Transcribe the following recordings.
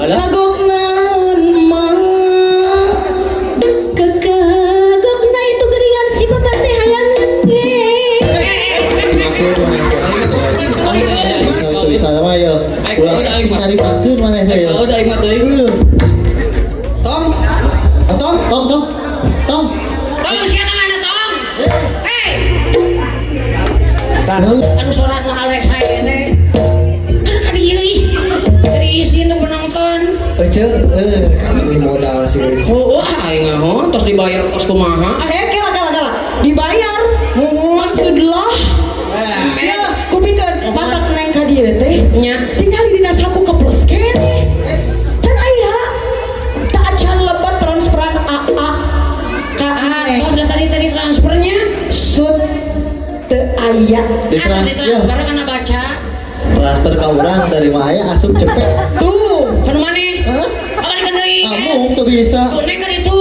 Kagoknan mah. Kekagokna itu geuningan si bapak teh hayangeun ge. Itu bisa mah ya. Ulah nyaritakeun maneh teh ya. Udah aing mah teuing. Tong. Tong. Tong, tong. Tong. Tong, sia ka mana, Tong? Hei, Anu anu suara nu halek hae teh. Kan ka dieu ih. Jadi isi nu penonton. Ece, kami modal sih. Oh, aing mah hon tos dibayar tos kumaha. Eh, kela kela kela. Dibayar. Muhun. Maksudlah. Eh, Ya, kupikeun matak neng ka dieu teh. Nya. Tinggal dina saku keplos keneh. Can aya. Tak acan lebat transferan AA ka Ah, neng. tos udah tadi tadi transfernya. Sut teu aya. Di Ah, tadi ya, transfer kana baca. Transfer ka urang dari mah aya asup cepet. Tuh. Anu maneh? Hah? Apa deui? Kamu tuh bisa. Tuh neng kan itu.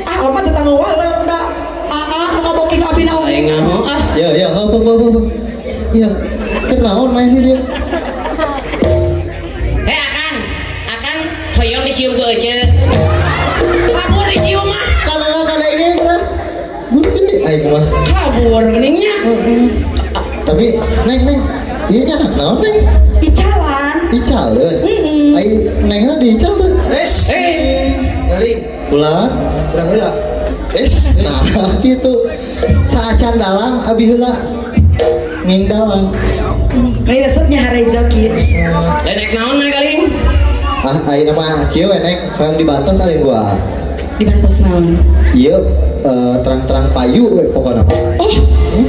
Ah, mah tetangga waler da. AA nu ngaboking abina oge. Aing mah ah. Ya, ya, apa, apa, apa. Ya, kenaon main ini dia. Eh, akan akan hoyong dicium ke Ece. Kabur dicium mah. Kalau kalau ini kan, buset aing mah. Kabur geningnya. Tapi neng neng, iya nya naon neng? Icalan. Icaleun. Heeh. Ai nengna diical tuh. Es. Eh, Galing, Ulah. urang heula. Es, nah gitu. Saacan dalang abi heula. Nging dalang. Ini resepnya harejo kieu. Lain naik naon maneh galing? Ah, ayeuna mah kieu we neng, hayang dibantos aing gua. Dibantos naon? Ieu terang-terang payu we pokona mah. Oh, Hmm?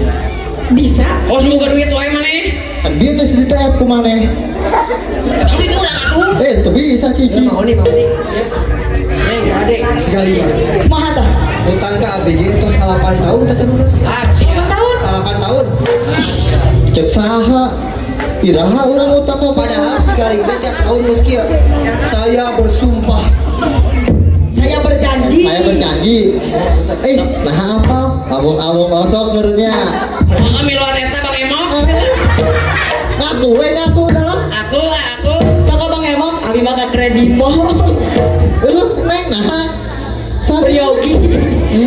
bisa. Oh, semoga duit wae maneh. Kan dia geus di-TF ku maneh. Tapi itu udah atuh. Eh, teu bisa cici. Mau nih, mau nih. Neng, adek sekali mah. Kumaha tah? Utang ke ABG itu 8 tahun teh lunas. Ah, sia. 8 tahun. 8 tahun. Cek saha? Iraha urang utang ka Padahal si Galing teh tiap tahun geus kieu. Saya bersumpah. Saya berjanji. Saya berjanji. Eh, nah apa? Abung-abung osok menurutnya. Maka miluan eta Bang Emok. Ngaku we ngaku dalam. Aku aku. Sok Bang Emok, abi mah ka kredivo. Lu neng nah. Priyogi.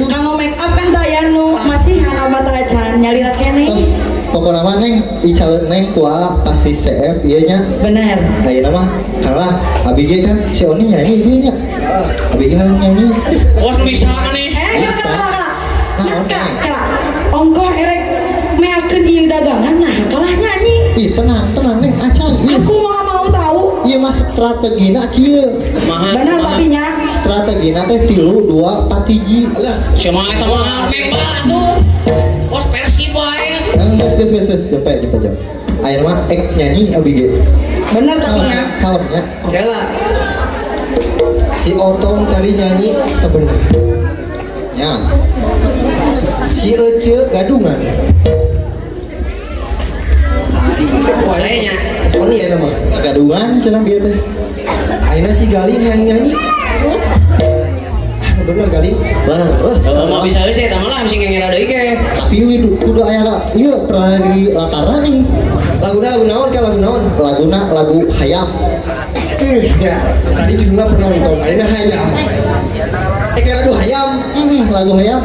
Kanggo make up kan teu nu masih alamat acan nyalira keneh. Terus pokoknya mah neng ical neng kuah pasti CF iya nya. Bener. Ayeuna mah karena abi ge kan si Oni nyanyi ieu nya. Abi ge kan nyanyi. Oh, bisa maneh. Eh, kela kela kela kela. Nah, Nah, oke. kela kela. Ongkoh erek meakeun ieu dagangan nah kalah nyanyi. Ih, tenang, tenang neng acan. Ih, Aku mau mau tahu. Iya mas strategina kieu. Kumaha? Benar tapi nya. Strategina teh tilu dua empat hiji. Alah, Siapa eta mah Membal atuh. Bos Persib wae. Geus geus geus geus jempe jempe jempe. Ayeuna mah ek nyanyi abi ge. Bener tapi nya. Kalemnya. Kela. Si Otong tadi nyanyi teu bener. Ya. Si Ece gadungan. Wah, Kayaknya. Oni ya nama. Gadungan cenah bieu teh. Ayeuna si Galing yang nyanyi. Ah, bener Galing. Leres. Oh, mau bisa sih eta mah lah bisa ngengera deui ge. Tapi ieu kudu aya ieu pernah di latarna nih. Laguna lagu naon ka lagu naon? Laguna lagu hayam. Eh, ya, tadi judulnya penonton. Ayeuna hayam. Eh, kayak lagu hayam. Lagu hayam.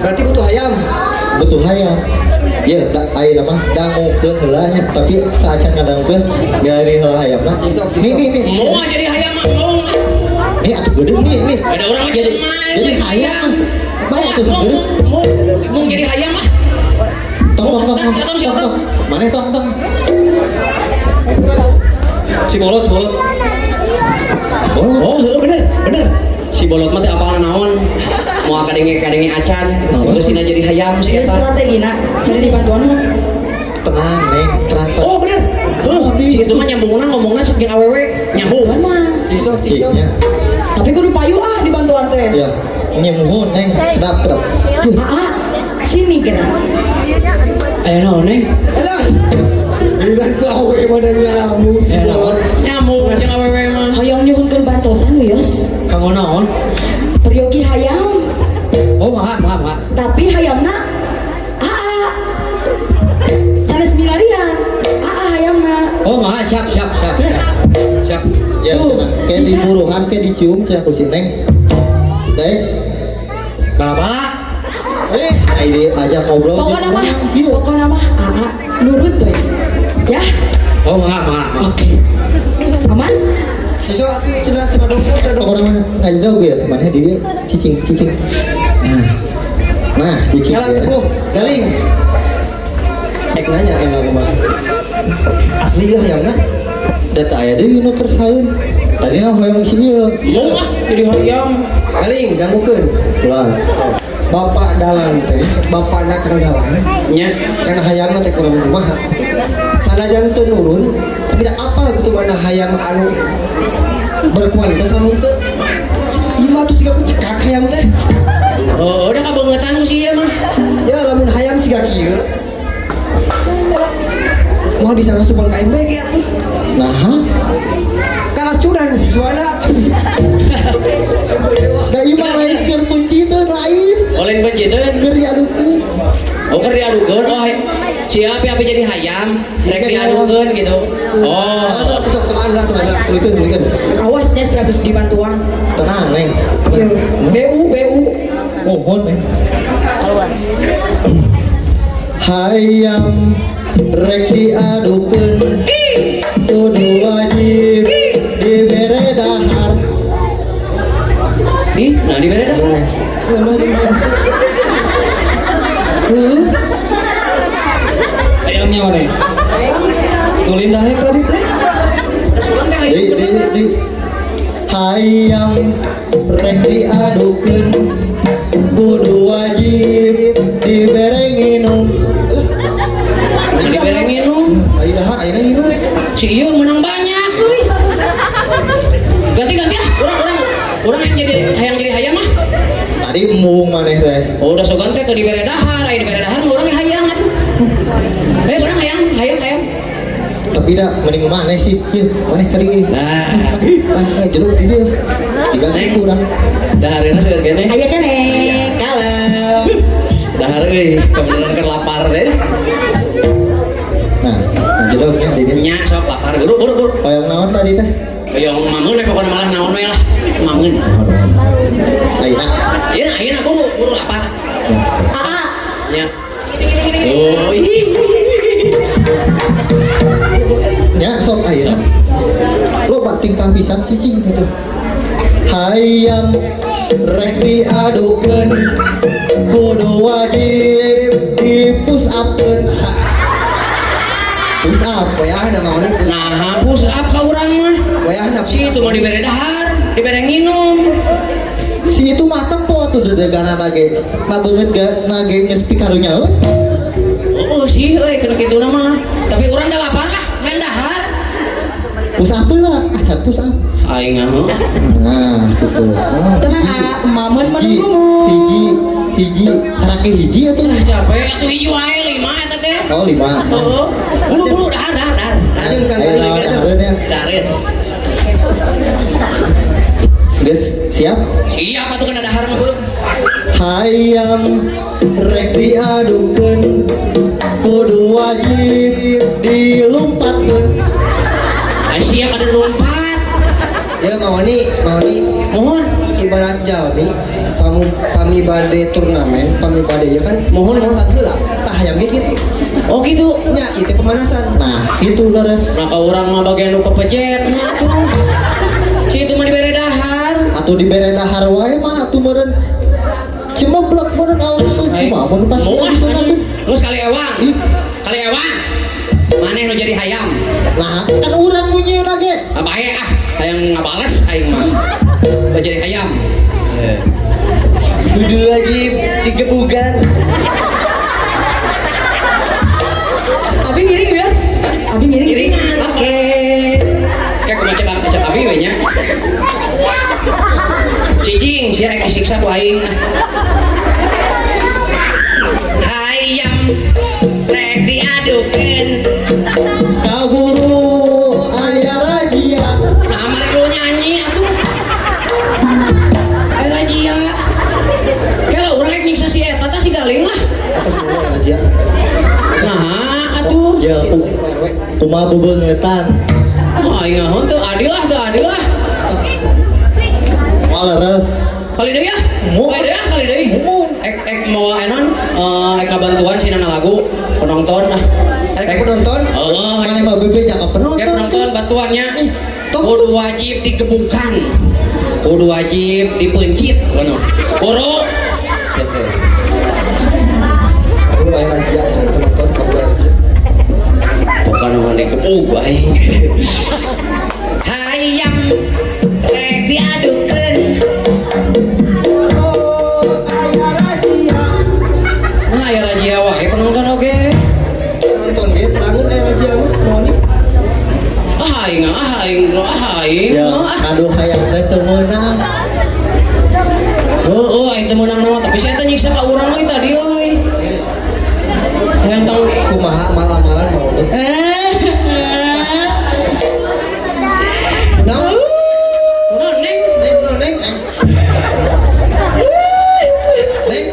Berarti butuh hayam. Butuh hayam. Ya, da, ayeuna mah dangukeun heula nya, tapi saacan ngadangukeun milari heula hayamna. Cisok, cisok. Nih nih nih. Mau jadi hayam mah mau. Nih atuh geudeung nih nih. Ada orang mah jadi Jadi hayam. Bae atuh Mau geudeung. mau mau jadi hayam ah. Tong tong tong tong Tong, tong tong. Mana tong tong? Si bolot, si bolot. Bolot. Oh, heuh, bener, bener. Si bolot mah teh apalna naon? Moal kadenge-kadenge acan, geusina jadi hayam si Ieu eta. strategina bari dibantuan mah. Tenang neng, tenang. Oh, bener. Heuh, si itu mah nyambungna ngomongna sok jeung awewe, nyambung. Bantuan mah. Cisok, cisok. Ciknya. Tapi kudu payu ah dibantuan teh. Ya, nyemuhun neng, kedap kedap. Aa, sini geura. Aya naon neng? Alah. Giliran ku awe mana nyamuk si Aya naon? bolot. Nyambung jeung awewe mah. Hoyong nyuhunkeun bantosan wios. Kanggo naon? Peryogi hayam, Oh, maha, maha, maha. tapi hayamna aa. Sanes milarian. Aa hayamna. Oh, maha, siap, siap, siap. Siap. Ya, Tuh. Tenang. Kayak Bisa. Diburuhan, kayak dicium cenah ku si Neng. Dek, Bala-bala. eh, ayo diajak ngobrol. Pokoknya mah, Kieu. pokoknya mah AA nurut we. Ya, Oh, mangga, mangga. Mangga. oke. Aman? Siswa atuh cenah cenah dongkol cenah dongkol. Pokoknya mah ngajadog ya, mana di dia cicing cicing. Nah, nah cicing. Ngalah teguh, galing. Ek nanya yang kumaha. Asli ya hayamna? Da teu aya deui nu kersaeun. Tadi mah hoyong si ieu. Iya, ah, jadi hayam. Galing, dangukeun. Ulah. Bapak dalang teh, bapakna Kang Dalang, Nya. karena hayamna teh kurang kumaha. Sanajan teu nurun, tapi da apal gitu mana hayam anu berkualitas anu teu. Ieu mah tuh siga ku cekak hayam teh. Oh, udah kabeungetan ku si ieu mah. Ya lamun hayam siga kieu. Mau bisa ngasupan ka MBG atuh. Nah, Karacunan siswana atuh. da ieu mah lain keur kunciteun lain. Oleh benciteun. Keur diadukeun. Oh, keur diadukeun. Oh, siap ya, jadi hayam, rek diadukeun gitu. Oh. Sok sok teman lah teman lah, tulikeun tulikeun. Awasnya sih habis dibantuan. Tenang, Neng. Iya. BU, BU. Mohon, Neng. Hayam rek diadukeun kudu wajib dibere dahar. Ih, nah dibere dah. Nah, Mana jadi Heeh. Ayamnya mana? Tulin dah tadi teh. Di hayam rek diadukeun kudu wajib dibere nginum. Nah, dibere nginum. Tadi dahar ayeuna nginum. Si ieu menang banyak euy. Ganti-ganti ah, urang urang yang jadi hayang jadi hayam ah. Tadi embung maneh teh. Oh, udah sogan teh teu dibere dahar, aya dibere dahar mah urang ge hayang atuh. Eh, urang hayang, hayang, hayang. Tapi dah mending maneh sih. Ieu maneh tadi. Nah, Ah, jeruk di dieu. Diganti ku urang. Dahareuna seueur keneh. Aya keneh, kalem. Dahar euy, kebenaran keur lapar teh. Nah, jeruknya di dieu. Nya sok lapar, buru buru buru. Hoyong naon tadi teh? Hoyong mameun we pokona malah naon we lah. Mameun. Ayeuna. Ayeuna ayeuna buru buru lapar. AA, Nya. Oh, ih. Nya sok ayeuna. Loba tingkah pisan cicing gitu. Hayam rek diadukeun kudu wajib di push upkeun. Push up. Wayahna mah ini. Nah, push up ka urang mah. Wayahna Si itu mau dibere dahar, dibere nginum. Si itu mah tempo atuh dedegana nage. Na beungeut ga nage geus pikarunyaeun. Oh, sih euy kena kitu mah. Tapi urang dah lapar lah, main dahar. Push up heula, acan push up. Aing mah. Nah, gitu. Ah, tenang A, mameun hiji, menunggumu. hiji, hiji, karake hiji atuh. Ah, capek atuh hiji wae lima eta teh. Oh, lima. Heeh. Buru buru dahar dahar dahar. Lanjut kan Ayo tadi. lawan dahareun ya. Dahareun. Geus siap? Siap atuh kena dahar mah buru. Hayam rek diadukeun kudu wajib dilumpatkeun. Ai sia kada lompat. Ya Mawani, Mawani Mohon. Ibarat jalmi pami pami bade turnamen, pami bade ya kan Mohon. pemanasan heula. Tah hayam ge kitu. Oh gitu. Nya ieu teh pemanasan. Nah, gitu leres. Nah, ka urang mah bagian nu pepejet mah atuh. Si itu mah dibere dahar. Atuh dibere dahar wae mah atuh meureun cemeblek meureun awak teh kumaha mun pas Mau ah, diadukeun atuh. Terus kali ewang. Ih. Kali ewang. Maneh nu jadi hayam. Nah, kan urang nu nyieun ge. Ah, bae ah, hayang ngabales aing mah. Mau jadi hayam. Kudu wajib digebugan. Abi ngiring, Yos. Abi ngiring. Ngiringan. Oke. Kayak kumaha cek cek abi we nya. Cicing sia rek disiksa ku aing. Hayam rek diadukeun. Kaburu aya razia. Nah, mari lu nyanyi atuh. Eh razia. Kalau urang rek nyiksa si eta tah si galing lah. Atas semua ya aja. Nah, atuh. Ya, Si RW. kumaha bebeungetan. Wah, aing ngahon tuh adil lah tuh adil lah. Moal leres. Kali deui ya. Mau. Kali deui ya, kali deui. Mau. Ek ek mau enon ek ngabantuan sina lagu penonton ah. Ek penonton. Oh, Mana mah bebeja ka penonton. Oke penonton bantuannya Tong. kudu wajib digebukan, kudu wajib dipencit, kono. Boro, gitu. Lu aya razia penonton kabur aja. Bukan nama digebuk aing. Hayam rek diadukeun. Oh, aya razia. Nah, aya razia wae penonton oge. Penonton ge terangun aya razia mah naon ieu? Ah aing ah aing ah aing. Ya, Ah. ngadu hayam teh teu meunang. Oh, aing teu meunang naon, tapi saya teh nyiksa ka urang euy tadi euy. Hayang tang Kumaha malam-malam mau deh. Naon? Kunaon, Neng? Neng, kunaon, Neng? Neng,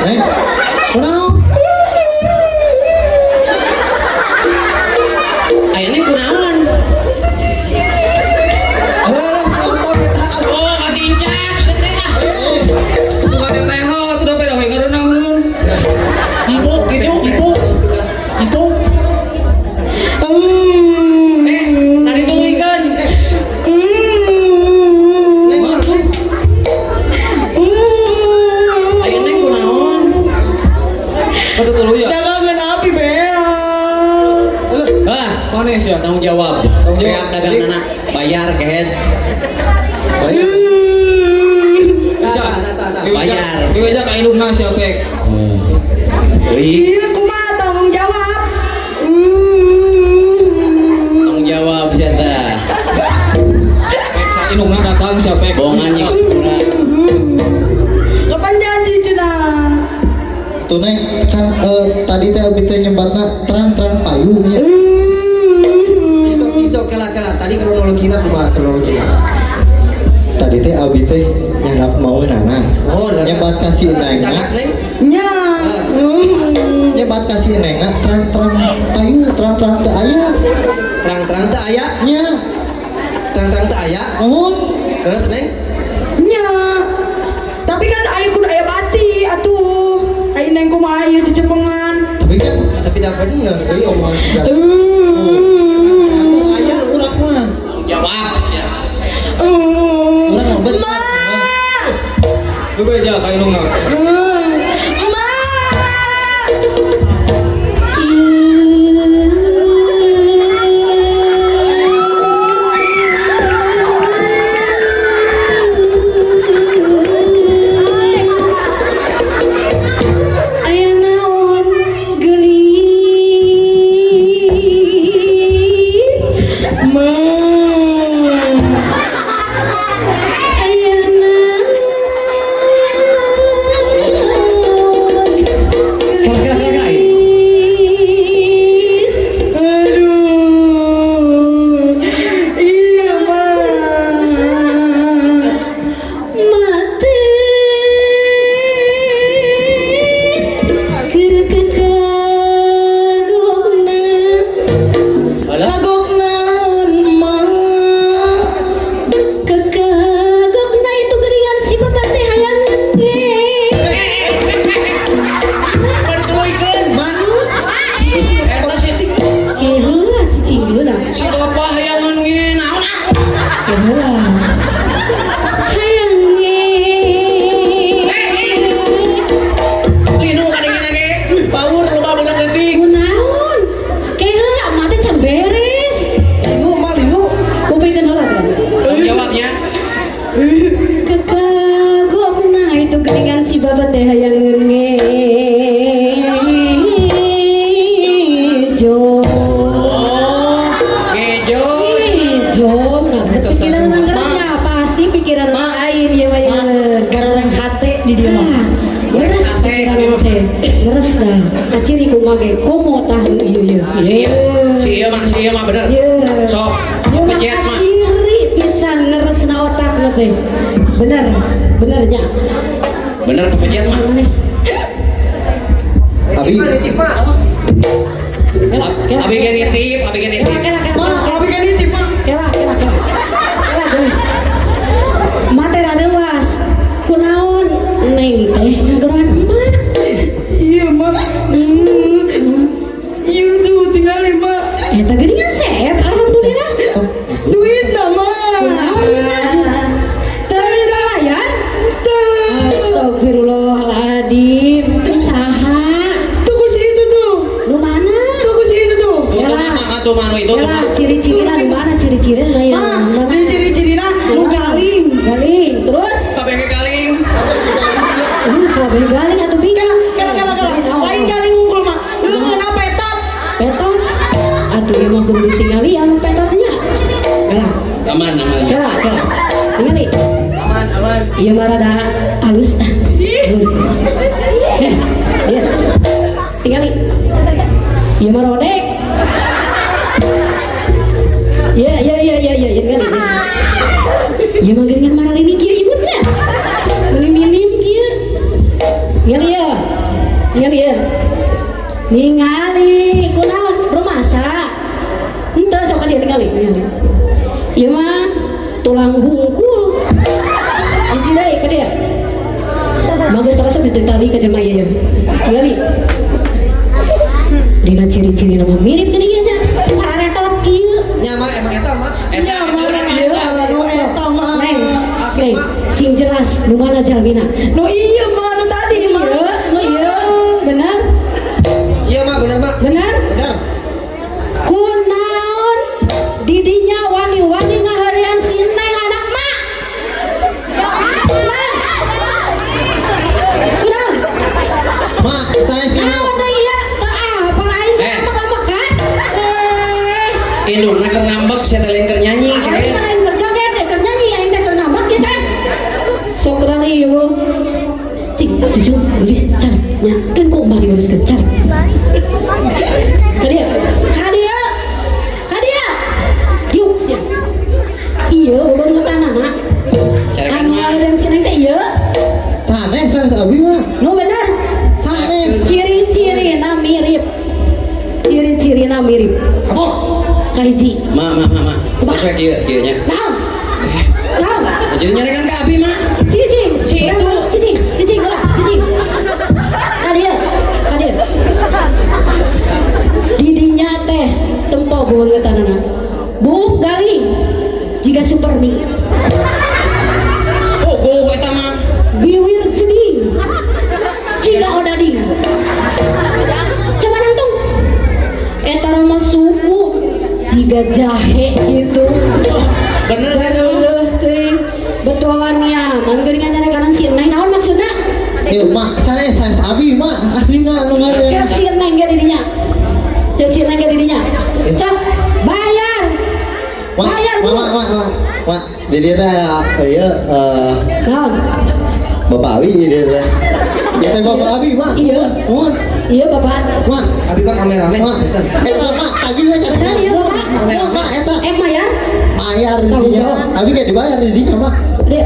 Neng. Kunaon? Aya Neng kunaon? alah, si motor kita. Oh, katincak teh ah. Suka teh teh tuh udah pada we ngarunaun. Empuk gitu, empuk. Empuk. Tadi tuluykeun. Neng, kunaon, Neng? Aya Neng kunaon? Kata tuluy ya. Dagangan api bea. Alah, Hah, Mana sih ya? tanggung jawab. Tanggung jawab. Kayak dagang anak bayar kehed. bayar. Bisa. Tah, tah, tah, tah. Bayar. Dibeja ka indungna sia pek. Wih, Iya, kumaha tanggung jawab. tanggung jawab sia tah. Pek sa indungna datang sia pek. Bohongan nyiksa urang. Kapan janji cenah? Tuh Neng, kan tadi teh abi teh nyebatna terang-terang payu nya. Cisok, cisok, kela, kela. Tadi kronologina kumaha kronologina? Tadi teh abi teh nyanap mau nana. Oh, leres. Nyebat kasih Neng. Cakap, Neng. Nya. Nyebat kasih Neng terang-terang payu, terang-terang teu aya. Terang-terang teu aya, Nya, terang-terang teu aya. nuhun. Terus, Neng? Nya. Tapi kan ayo kudu aya bati atuh. Ayo neng kumaha ieu cecepengan. Tapi kan Tapi dah bener euy omongan si Gas. aya urang mah. Tanggung jawab sia. Urang mah bener. Ma. Dibeja ka indungna. Ma. Aya naon geulis. Ma. Aya naon Kela kela kela kela. geulis. Aduh. Iya, Ma. Mate keur kakagokna. Alah, Kagoknan, Ma. Kakagokna itu geuningan si bapak teh hayang ge. pan tuluykeun. Ma, si isi nu Eta si Ke heula cicing heula. si bapak hayangan ge naon ah. Ke heula. Hayang ge. Linu kadengena ge. Paur loba budak leutik. Kunaon? Ke heula mah teh can beres. Linu, Ma, linu. Kupikeun heula kan. Tanggung jawabnya. Kakagokna itu geuningan si bapak teh hayang ngejo. Oh, ngejo. Ngejo. Nah, pikiran ngeres ya pasti pikiran lain ya mah ya. Garoreng hate di dia mah. Ah, ngeres pikiran teh. Ngeres dah. Kaciri kumaha ge komo tah ieu ieu. Si ieu, si ieu mah, si ieu mah bener. Ieu. Sok, Ieu mah pencet mah. kaciri pisan ngeresna otakna teh. Bener, bener nya. Bener kepencet mah. Abi Abi ge nitip, abi ge nitip. Kela kela kela. Ma, abi kan nitip, Ma. Kela kela kela. Kela geus. atuh mah anu itu tuh Ya, mah. ciri-cirina di mana ciri-cirina ya? Mah, Mana? di ciri-cirina nu galing. Galing. Terus? Kabeh galing. Kabeh galing atuh bingung. Kala kala kala kala. Lain galing unggul mah. Leungeunna petot. Petot. Aduh, emang kudu ditinggali anu petotnya. Kala. Aman aman. Kala, kala. Ningali. Aman, aman. Ieu mah rada halus. Halus. Eh, iya. Tingali. Ieu mah rodek. Iya, iya, iya, iya, iya, ningali. Ieu mah geuningan maralini kieu imutnya. Minim kieu. Ningali ya. Ningali ya. Ningali kunaon rumasa. Henteu sok ka dieu ningali, ningali. Ieu mah tulang bungkul. Anjing deui ka dieu. Mah geus terasa di tadi ka jelema ieu. Ningali. Dina ciri-ciri nama mirip geuning ieu nya. Pararetot kieu. Nya mah emang eta mah. Eta Iya, nu eta mah. Neng, Asli, neng, Mak. sing jelas nu mana jalmina. Nu iya mah nu tadi mah. Iya, nu iya, benar, Iya mah bener mah. benar. Bener. Kunaon didinya wani-wani ngaheureuyan si Neng anak mak. Neng. Kunaon? Mak, saya sih. Naon deui ieu? Teu apal aing Eh. ngambek-ngambek Eh, Indungna keur ngambek sia teh lain keur nyanyi. aing mah lain keur joget, eh, keur nyanyi, aing teh keur ngambek ieu teh. Sok riweuh. Cing, cucu, geulis, cari. Nya, keun ku emak diuruskeun, cari. Ka dieu. Ka dieu. Ka dieu. Yuk sia. Ieu bebeungeutanana. Carekan Anu mah. ngaliran si Neng teh ieu. Sanes sanes abi mah. Nu bener. Sanes. Ciri-cirina mirip. Ciri-cirina mirip. Abok. Kahiji. Ma ma ma ma. Terus we kieu kieu nya. Naon? Naon? Jadi nyarekan ka abi mah. Cicing, Si itu. Cicing, cicing ulah, cicing. Ka dieu, ka dieu. Didinya teh tempo bebeungeutanana. Buuk galing jiga supermi. Puguh eta mah. Biwir jeding jiga odading. Coba nangtung. Eta mah suku jiga jahe gitu. Bener sih itu. Leuh teuing. Betulannya, naon geuningan nyarekan si Neng naon maksudna? Eh, mak, sanes sanes abi mak aslina anu ngaran. Cek si Neng ge didinya. Cek si Neng ge didinya. Sok bayar. Mak, Bayar mak, bu. mak, mak, mak, mak. Jadi dia teh ieu eh Naon? Bapak Abi dia teh. Ya teh Bapak Abi, mak. Iya. Mohon. Iya Bapak. Mak, Abi mah kameramen. mak. Punten. Eta mak, tagih we cari. Benar iya Bapak. Mak, eta Eh bayar. bayar Tanggung didinya. jawab. Abi kayak dibayar didinya, mak. Adek.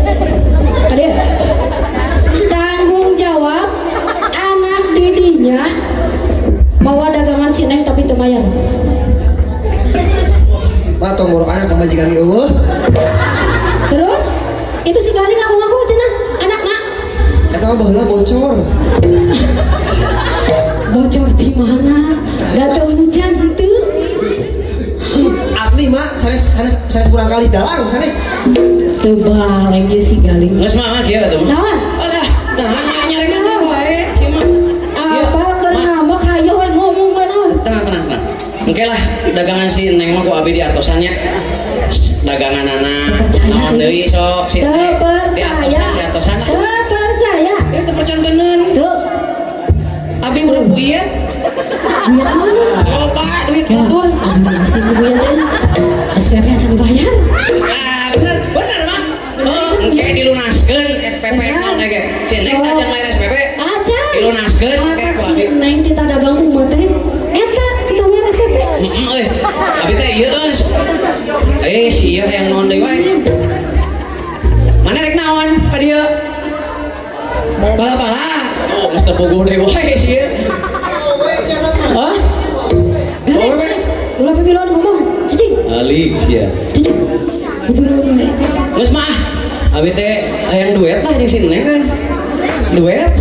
Adek. Tanggung jawab anak didinya bawa dagangan si Neng tapi teu bayar. Mah tong boro anak pamajikan ge eueuh. Terus itu si Galing ngaku-ngaku cenah anak nak Eta mah baheula bocor. bocor di mana? Datang hujan henteu. Asli mak, sanes sanes sanes kurang kali dalang sanes. Teu baleng ieu si Galing. Geus mah mah kieu atuh mah. Naon? Alah, nah nyarekan deui wae si mah. Apa keur ngambek hayo we ngomong we naon? Tenang tenang tenang. Engke lah dagangan si Neng mah ku abi diartosan nya. Dagangan anak Percaya. naon deui sok si Teu Neng. percaya. Diartosan diartosan lah. Teu percaya. Ya teu percanteneun. Tuh. Abi udah buiet. Duit naon? Loba duit Ya, batur. aduh, sih buiet teh. SPP acan bayar. Ah, bener bener mah. Oh, engke dilunaskeun SPP naon ge. Si Neng teh acan bayar SPP. Acan. Dilunaskeun engke Atak ku si abi. Neng tita dagang kumaha teh. Eta kita bayar SPP. Heeh euy. Abi teh ieu euy. Eh, si ieu yang naon deui wae. Mana rek naon ka dieu? Bala-bala. Oh, geus teu puguh deui wae si ieu. Hah? Galing. Ulah pipiluan ngomong. Cicing. Alik sia. Cicing. Pipiluan wae. Geus mah. Abi teh hayang duet lah jeung si Neng teh. Duet.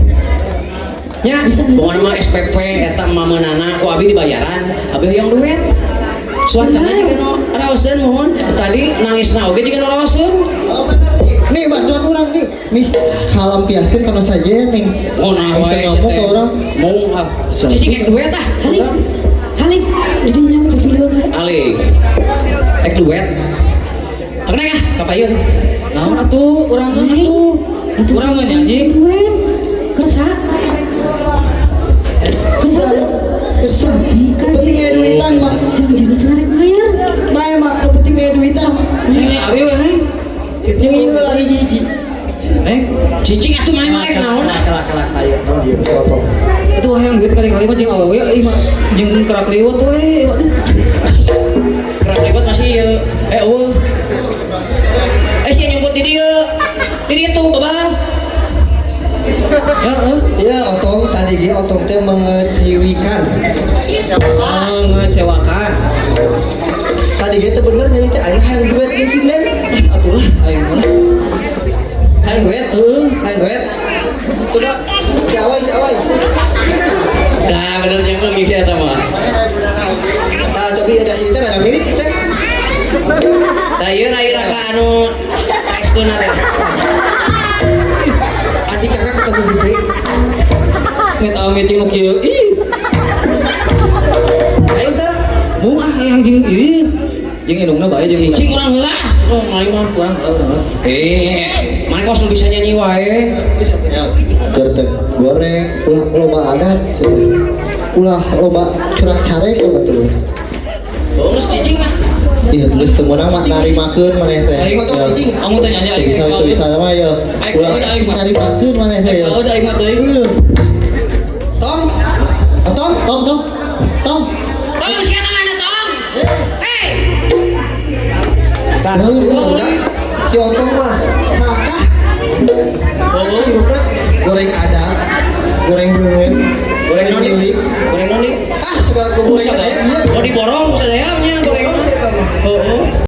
Nya, Bisa gitu. pokokna mah SPP eta mah meunana ku abi dibayaran. Abi hayang duet. Suantana Bener. jiga nu raoseun mohon. Tadi nangisna oge jiga nu raoseun. Nih bantuan orang nih. Nih kalampiaskeun kana saja nih. Oh nah wae Ngomong ke orang. Mung ah. Cicing kayak duet ah. Halik. Halik. Didinya pipiluan wae. Alik. Ek duet. Apa neng ah? Kapayun. Naon atuh urang mah atuh. Atuh Urang mah nyanyi. Duet. Kersa. Kersa. Kersa. Kan Penting aya duitan mah. Jangan-jangan cenah rek bayar. Bae mah, nu penting aya duitan. Neng abi we neng. Yang ini lah hiji-hiji. Neng, Cicing atuh maneh mah ek naon ah? Kelak kelak ayo naon ieu si Otong. itu hayang duit kali-kali mah jeung awewe euy mah jeung kerak liwet we. Waduh. Kerap ribet masih ieu. Eh eueuh. Eh sia nyumput di dieu. Di dieu tuh babal. Heeh. Iya Otong tadi ge Otong teh mengeciwikan. Mengecewakan. Tadi ge teh bener nyanyi teh aing hayang duet jeung sinden. Atuh lah aing mah. Hayang duet. Heeh. Hayang duet. Sudah si Awai si Awai. Nah, bener nyambung jeung si eta mah. Tah tapi ada ieu teh rada mirip ieu teh. Tah ieu rai raka anu saestuna teh. Adik kakak ketemu gede. Mit amit jeung nu kieu. Ih, Ayo teh. mung ah hayang jeung ieu. Jeung indungna bae jeung Cicing urang heula. Oh, maneh mah. Kurang heeh. Eh, maneh kos nu bisa nyanyi wae. Bisa tuh. Ya, keur teh goreng ulah loba adat ulah loba curang carek loba tuh. Terus cicing ah. Iya, geus teu meunang mah narimakeun maneh teh. Aing mah tong Ya. cicing. Kamu teh nyanyi Teu bisa itu bisa mah ya. Ulah narimakeun maneh teh ya. Udah aing mah teuing. Heuh. Tong. Otong. Tong tong. Tong. Tong sia ka mana tong? Hei. Tah, ieu budak. Si Otong mah sarakah. Sarakah hirupna goreng ada, goreng beungeut, Goreng naon deui? milik. Goreng naon deui? Ah, segala goreng aya dia. Oh diborong sadaya nya goreng. Goreng si eta mah. Heeh.